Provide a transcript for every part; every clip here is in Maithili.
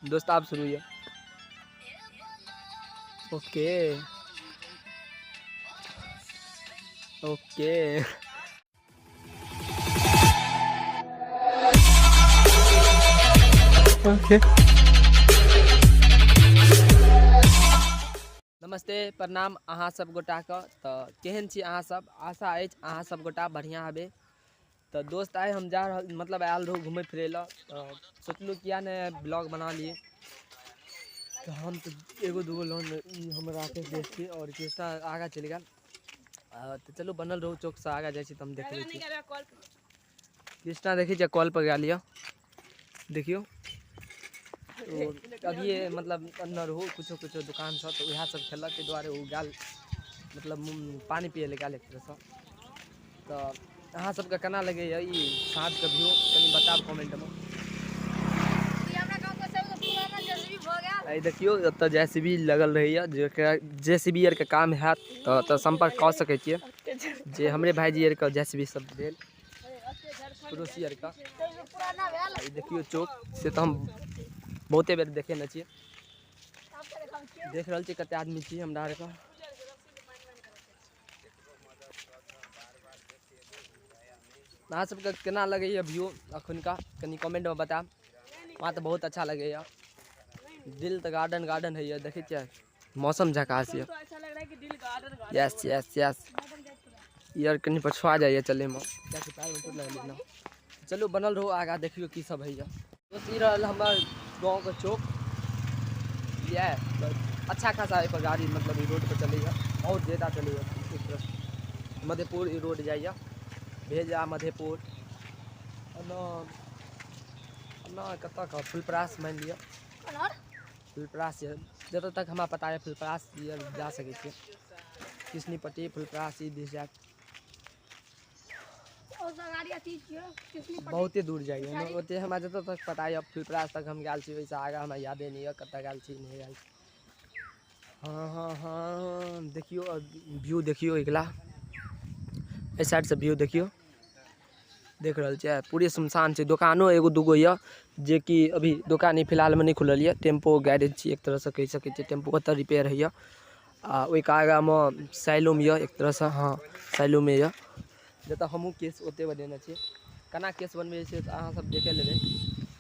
दोस्त आब शुरू यऽ। Okay okay, okay. नमस्ते, प्रणाम अहाँ सब गोटाके। तऽ केहन छी अहाँ सब? आशा अछि अहाँ सब गोटा बढ़िआँ हेबै। तऽ दोस्त, आइ हम जा रहल, मतलब आयल रहू घुमै फिरै लए, तऽ सोचलहुँ किया नहि ब्लॉग बना लिए। तऽ हम तऽ एगो दूगो लोन ई हम राकेश देख छी आओर कृष्णा आगाँ चलि गेल। तऽ चलू, बनल रहू। चौकसँ आगाँ जाइ छी तऽ हम देखबै छी। कृष्णा देखै छियै, कॉल पर गेल यऽ। देखियौ, तो अभिये मतलब अंदर हो कुछो कुछो दुकान सब, तऽ उएह सब खेलक, ताहि दुआरे ओ गेल, मतलब पानि पियै लए गेल एक तरहसँ। तऽ अहाँ सबके केना लगैए ई साँझके व्यू, कनि बतायब कमेंटमे। ई देखियौ, एतऽ जेसीबी लगल रहैए। जेकरा जेसीबी आरके काम हैत तऽ एतऽ सम्पर्क कऽ सकै छियै, जे हमरे भाइजी आरके जेसीबी सब भेल पड़ोसी आरके। ई देखियौ चौक, से तऽ हम बहुते बेर देखेने छियै। देख रहल छियै कते आदमी छी हमरा आरके। अहाँ सबके केना लगैए व्यू अखुनका, कनि कमेंटमे बतायब। वहाँ तऽ बहुत अच्छा लगैए, दिल तऽ गार्डन गार्डन होइए। देखै छियै, मौसम झकास यऽ। यस यस यस, ई आर कनि पछुआ जाइए चलैमे, कियाकि पैरमे चोट लगलै ने। चलू, बनल रहू, आगाँ देखियौ की सब होइए। दोस्त, ई रहल हमर गाँवके चौक। इएह अच्छा खासा एहिपर गाड़ी, मतलब ई रोडपर चलैए, बहुत ज्यादा चलैए। एक तरफ मधेपुर ई रोड जाइए, भेजा मधेपुर, एना एना कतऽ कऽ फुलपरास मानि लिअ, फुलपरास यऽ। जतऽ तक हमरा पता यऽ, फुलपरास यऽ, जा सकै छियै। कृष्णीपट्टी, फुलपरास, ई दिस जायत। बहुते दूर जाइए ओते। हमरा जतऽ तक पता यऽ, फुलपरास तक हम गेल छी। ओहिसँ आगाँ हमरा यादे नहि यऽ कतऽ गेल छी, नहि गेल छी। हँ, देखियौ व्यू, देखियौ अगिला एहि साइडसँ व्यू देखियौ। देख रहल छियै, पूरे सुनसान छै। दोकानो एगो दूगो यऽ, जेकि अभी दोकान ई फिलहालमे नहि खुलल यऽ। टेम्पो गैरेज छी एक तरहसँ कहि सकै छियै। टेम्पो ओतऽ रिपेयर होइए आ ओहिके आगाँमे सैलून यऽ एक तरहसँ। हँ, सैलूने यऽ, जतऽ हमहूँ केश ओतहि बनेने छी। केना केश बनबै छै तऽ अहाँ सब देखे लेबै।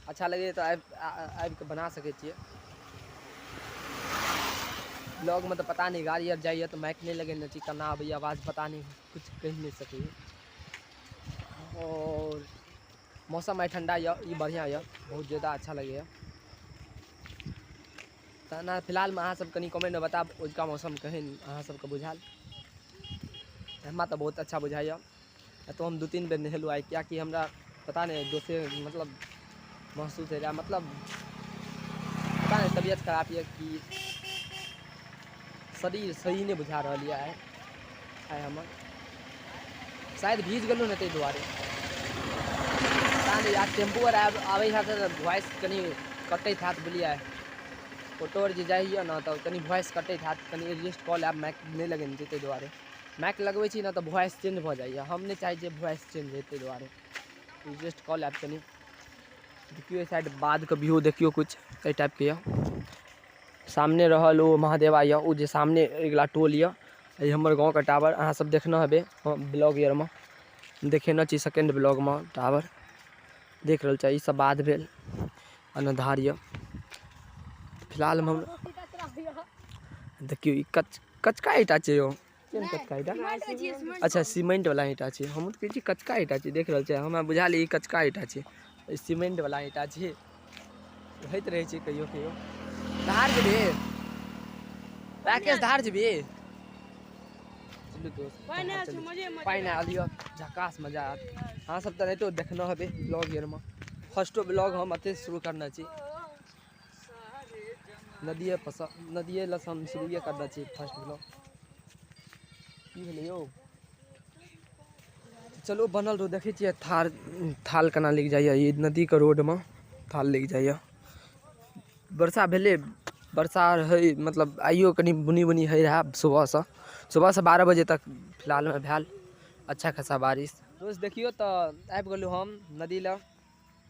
अच्छा लगैए तऽ आबि कऽ बना सकै छियै। ब्लॉगमे तऽ पता नहि, गाड़ी आर जाइए तऽ माइक नहि लगेने छी, केना आबैए आवाज पता नहि, किछु कहि नहि सकैए। आओर मौसम आइ ठण्डा यऽ, ई बढ़िआँ यऽ, बहुत ज्यादा अच्छा लगैए। तऽ एना फिलहालमे अहाँ सब कनि कमेंटमे बताब, ओजुका मौसम केहन अहाँ सबके बुझायल? हमरा तऽ बहुत अच्छा बुझाइए। एतऽ हम 2-3 बेर नहेलहुँ आइ, किएकि हमरा पता नहि दोसरे मतलब महसूस होइ रहए, मतलब पता नहि तबियत खराब यऽ कि शरीर सही नहि बुझा रहल यऽ आइ हमर। शायद भीज गेलहुँ ने ताहि दुआरे, पता नहि यार। टेम्पू आर आबै हैत तऽ वॉइस कनि कटैत हैत, बुझलियै? ऑटो आर जे जाइए ने तऽ कनि वॉइस कटैत हैत। कनि एडजस्ट कऽ लेब, माइक नहि लगेने छी ताहि दुआरे। माइक लगबै छी ने तऽ वॉइस चेंज भऽ जाइए। हम नहि चाहै छियै वॉइस चेंज होइ, ताहि दुआरे एडजस्ट कऽ लेब कनि। देखियौ, एहि साइड बाधके व्यू देखियौ, किछु एहि टाइपके यऽ। सामने रहल ओ महादेवा यऽ, ओ जे सामने अगिला टोल यऽ। ई हमर गाँवके टावर अहाँ सब देखने हेबै ब्लॉग आरमे, देखेने छी सेकेंड ब्लॉगमे। टावर देख रहल छी। ई सब बाध भेल, अनधार यऽ फिलहालमे। हम देखियौ, ई कचका ईंटा छै यौ। केहन कचका ईंटा? अच्छा, सीमेंट वाला ईंटा छै। हमहूँ तऽ कहै छी कचका ईंटा छै। देख रहल छै, हमरा बुझायल ई कचका ईंटा छै, ई सीमेंट वाला ईंटा छै। होइत रहै छै कहियो कहियो। धार जेबही राकेश? धार जेबही? चलू दोस्त, पानि आयल यऽ, झकास, मजा आयत। अहाँ सब तऽ एनाहितो देखने हेबै ब्लॉग आरमे। फर्स्टो ब्लॉग हम एतै शुरू करने छी, नदिए पर, नदिए लग हम शुरुए करने छी फर्स्ट ब्लॉग। की भेलै यौ? चलू, बनल रहू। देखै छियै थार थाल केना लागि जाइए। ई नदीके रोडमे थाल लागि जाइए। वर्षा भेलै, वर्षा होइ, मतलब आइयो कनि बुनी बुनी होइ रहए सुबहसँ। सुबहसँ 12 बजे तक फिलहालमे भेल अच्छा खासा बारिश। दोस्त, देखियौ, तऽ आबि गेलहुँ हम नदी लग।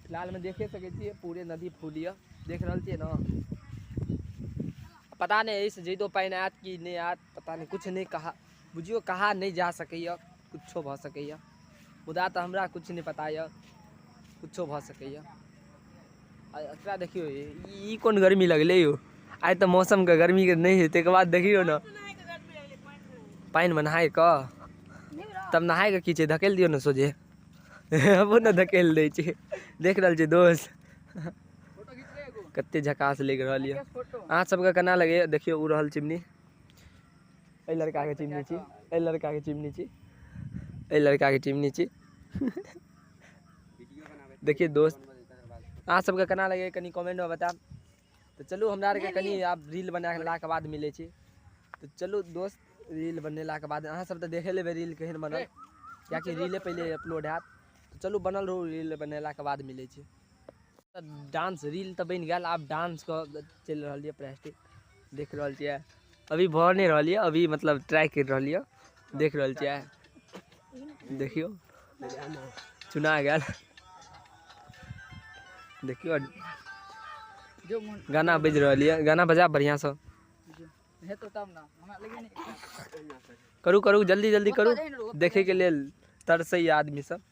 फिलहालमे देखे सकै छियै, पूरे नदी फुल यऽ। देख रहल छियै ने। पता नहि एहिसँ जादो पानि आयत कि नहि आयत, पता नहि, किछु नहि कहा बुझियौ, कहा नहि जा सकैए, किछो भऽ सकैए। मुदा तऽ हमरा किछु नहि पता यऽ, किछो भऽ सकैए। आ एकरा देखियौ, ई कोन गर्मी लगलै यौ आइ तऽ मौसमके गर्मीके नहि हइ। ताहिके बाद देखियौ ने, पानिमे नहाय कऽ तब नहायके की छै, धकेल दियौ ने सोझे, हमहूँ ने धकेल दै छी। देख रहल छी दोस्त, कते झकास लागि रहल यऽ। अहाँ सबके केना लगैए? देखियौ, ओ रहल चिमनी, एहि लड़काके चिमनी छी, एहि लड़काके चिमनी छी, एहि लड़काके चिमनी छी। देखिए दोस्त, अहाँ सबके केना लगैए कनि कमेंटमे बतायब। तऽ चलू, हमरा आरके कनि आब रील बनेलाके बाद मिलै छी। तऽ चलू दोस्त, रील बनेलाके बाद अहाँ सब तऽ देखे लेबै रील केहन बनल, किएकि रीले पहिले अपलोड हैत। तऽ चलू, बनल रहू, रील बनेलाके बाद मिलै छी। डांस रील तऽ बनि गेल, आब डांसके चलि रहल यऽ प्रैक्टिस। देख रहल छियै, अभी भऽ नहि रहल यऽ, अभी मतलब ट्राई करि रहल यऽ। देख रहल छियै, देखियौ, चुना गेल। देखियौ, गाना बाजि रहल यऽ, गाना बजा बढ़िआँसँ। करू करू, जल्दी जल्दी करू, देखैके लेल तरसैए आदमी सब।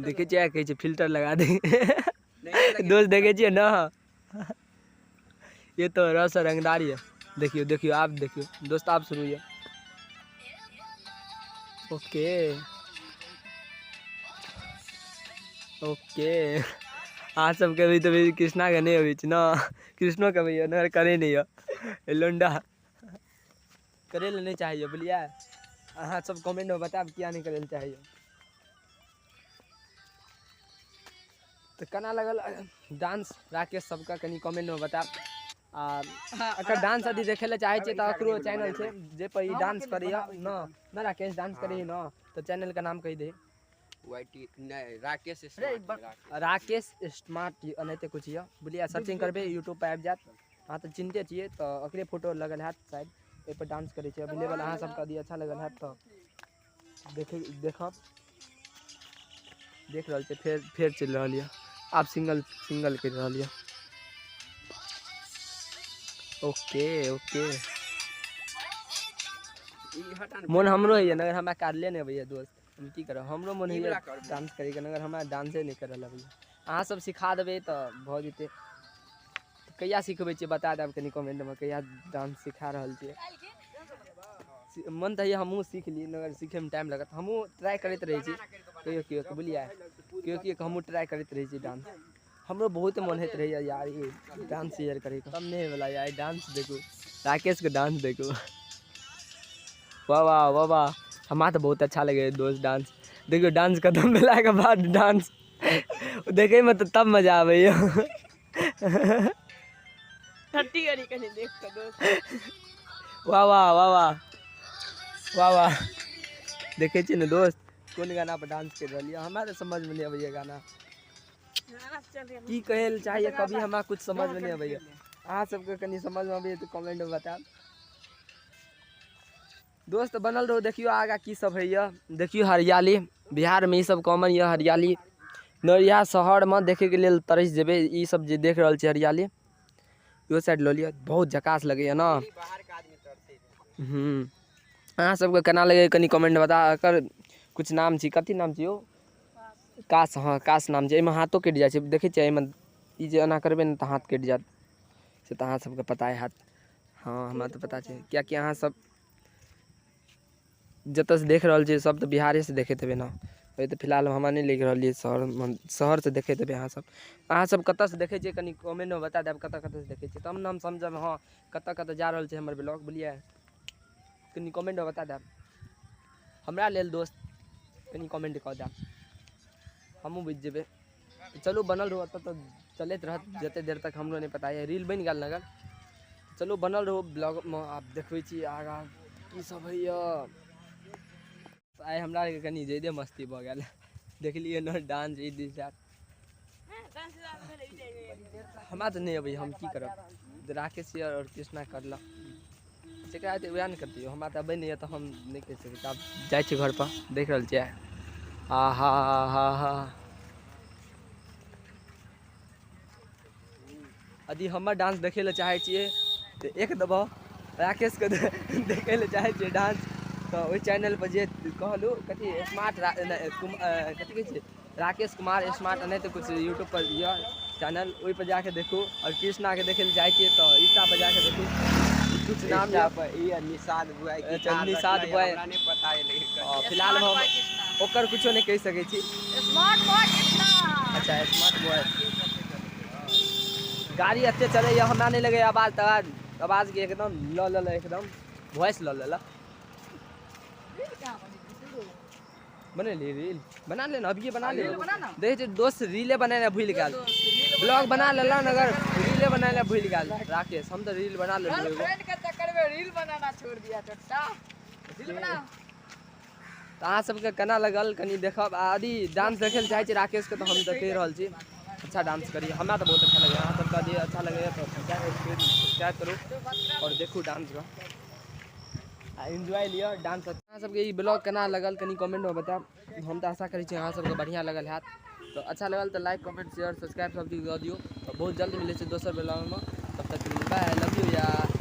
देखै छियै, कहै छै फिल्टर लगा दे। दोस्त, देखै छियै ने, ये तो रस रंगदार ये। देखियौ देखियौ, आब देखियौ दोस्त, आब शुरू ये। ओके ओके, अहाँ सबके अभी तऽ कृष्णाके नहि अबै छै ने, कृष्णोके अबैए ने, करै नहि यऽ लोंडा, करै लए नहि चाहैए। बुझलियै? अहाँ सब कमेंटमे बतायब, किया नहि करै लए चाहैए। तऽ केना लगल डांस राकेश सबके, कनि कमेंटमे बतायब। आ एकर डांस यदि देखै लए चाहै छियै तऽ एकरो चैनल छै, जे पर ई डांस करैए ने। ने राकेश, डांस करैए ने? तऽ चैनलके नाम कहि दे। वाईटी नहि, राकेश, राकेश स्मार्ट एनाहिते कुछ यऽ, बुझलियै? सर्चिंग करबै यूट्यूब पर आबि जायत। अहाँ तऽ चिन्हते छियै, तऽ ओकरे फोटो लगल हैत शायद, ओहिपर डांस करै छै। अवेलेबल अहाँ सबके यदि अच्छा लगल हैत तऽ देखे देखब। देख रहल छियै, फेर फेर चलि रहल यऽ, आब सिंगल सिंगल करि रहल यऽ। ओके ओके, मोन हमरो होइए, मगर हमरा करले नहि अबैए दोस्त, हम की करब? हमरो मोन होइए डांस करैके, मगर हमरा डांसे नहि करल अबैए। अहाँ सब सिखा देबै तऽ भऽ जेतै। कहिया सिखबै छियै, बता देब कनि कमेंटमे, कहिया डांस सिखा रहल छियै। मन तऽ होइए हमहूँ सीख ली, मगर सीखैमे टाइम लगत। हमहूँ ट्राइ करैत रहै छी कहियो कहियो, बुझलियै? कहियो कहियो हमहूँ ट्राइ करैत रहै छी डांस। हमरो बहुत मन होइत रहैए यार, ई डांस यार करैके, तब नहि होइवला यार। डांस देखू, राकेशके डांस देखू, वाह वाह वाह वाह। हमरा तऽ बहुत अच्छा लगैए दोस्त डांस। देखियौ, डांस खतम भेलाके बाद डांस देखैमे तऽ तब मजा आबैए। ठट्टी करी कनी देख कऽ दोस्त। वाह वाह वाह वाह वाह वाह। देखै छियै ने दोस्त, कोन गाना पर डांस करि रहल यऽ? हमरा तऽ समझमे नहि अबैए गाना की कहै लए चाहैए कभी, हमरा कुछ समझमे नहि अबैए। अहाँ सबके कनि समझमे अबैए तऽ कमेंटमे बतायब। दोस्त, बनल रहू, देखियौ आगाँ की सब होइए। देखियौ हरियाली, बिहारमे ई सब कॉमन यऽ हरियाली। नरिया शहरमे देखैके लेल तरसि जेबै ई सब जे देख रहल छी हरियाली। इहो साइड लऽ लिअ, बहुत झकास लगैए ने। अहाँ सबके केना लगैए, कनि कमेंट बता। एकर कुछ नाम छी, कथी नाम छी यौ? कास, हँ, कास नाम छै। एहिमे हाथो कटि जाइ छै, देखै छियै? एहिमे ई जे एना करबै ने तऽ हाथ कटि जायत, से तऽ अहाँ सबके पता हैत। हँ, हमरा तऽ पता छै, किएकि अहाँ सब जतऽसँ देख रहल छियै सब तऽ बिहारेसँ देखैत हेबै ने। अभी तऽ फिलहाल हमरा नहि लागि रहल यऽ शहरमे, शहरसँ देखैत हेबै अहाँ सब। अहाँ सब कतऽसँ देखै छियै, कनि कमेंटमे बता देब, कतऽ कतऽसँ देखै छियै, तब ने हम समझब, हँ, कतऽ कतऽ जा रहल छै हमर ब्लॉग, बुझलियै? कनि कमेंटमे बता देब हमरा लेल दोस्त, कनि कमेंट कऽ देब, हमहूँ बुझि जेबै। चलू, बनल रहू, एतऽ तऽ चलैत रहत जतेक देर तक हमरो नहि पता यऽ। रील बनि गेल नगर। चलू, बनल रहू ब्लॉगमे, आब देखबै छी आगाँ की सब होइए। आइ हमरा आरके कनि ज्यादे मस्ती भऽ गेल, देखलियै ने डांस ई दिस that. हमरा तऽ नहि अबैए, हम की करब? राकेश आओर कृष्णा करलक, जकरा हेतै वएह ने करतै। हमरा तऽ अबै नहि यऽ, तऽ हम नहि करि सकै छी। आब जाइ छी घरपर। देख रहल छियै, आ हा हा हा। यदि हमर डांस देखै लए चाहै छियै तऽ एक दबाउ, राकेशके देखै लए चाहै छियै डांस तऽ ओहि चैनल पर जे कहलहुँ कथी स्मार्ट कथी कहै छै राकेश कुमार स्मार्ट, नहि तऽ किछु यूट्यूब पर यऽ चैनल, ओहि पर जाके देखू। आओर कृष्णाके देखै लए चाहै छियै तऽ इंस्टा पर जाके देखू, किछु नाम इंस्टा पर ई निषाद बुआई। अच्छा, निषाद बुआई। हमरा नहि पता है लेकिन फिलहाल हम ओकर कुछो नहि कहि सकै छी। Smart boy Krishna. अच्छा स्मार्ट बॉय। गाड़ी एते चलैए, हमरा नहि लगैए आवाज तवाज आवाजके एकदम लऽ लेलक, एकदम वॉइस लऽ लेलक। बनेली रील बना ले ना, अभिये बना ले। रील बना ना। देखै छी दोस्त रीले बनेनाइ भूलि गेल, ब्लॉग बना लेलक अगर रीले बनेनाइ भूलि गेल राकेश। हम तऽ रील बना लेलहुँ एगो। गर्लफ्रेंड के चक्कर में रील बनाना छोड़ दिया टट्टा। रील बना। तऽ अहाँ सबके केना लगल कनि देखब। आ यदि डांस देखै लए चाहै छी राकेशके तऽ हम तऽ कहि रहल छी अच्छा डांस करी, हमरा तऽ बहुत अच्छा लगैए। अहाँ सबके यदि अच्छा लगैए तऽ सब्सक्राइब करू आओर देखू डांसके आ एन्जॉय लिअ डांस। अहाँ सबके ई ब्लॉग केना लगल कनि कमेंटमे बतायब। हम तऽ आशा करै छी अहाँ सबके बढ़िआँ लगल हैत। तऽ अच्छा लगल तऽ लाइक कमेंट शेयर सब्सक्राइब सब चीज दऽ दियौ। तऽ बहुत जल्द मिलै छै दोसर ब्लॉगमे, तब तक बाय, लव यू यार।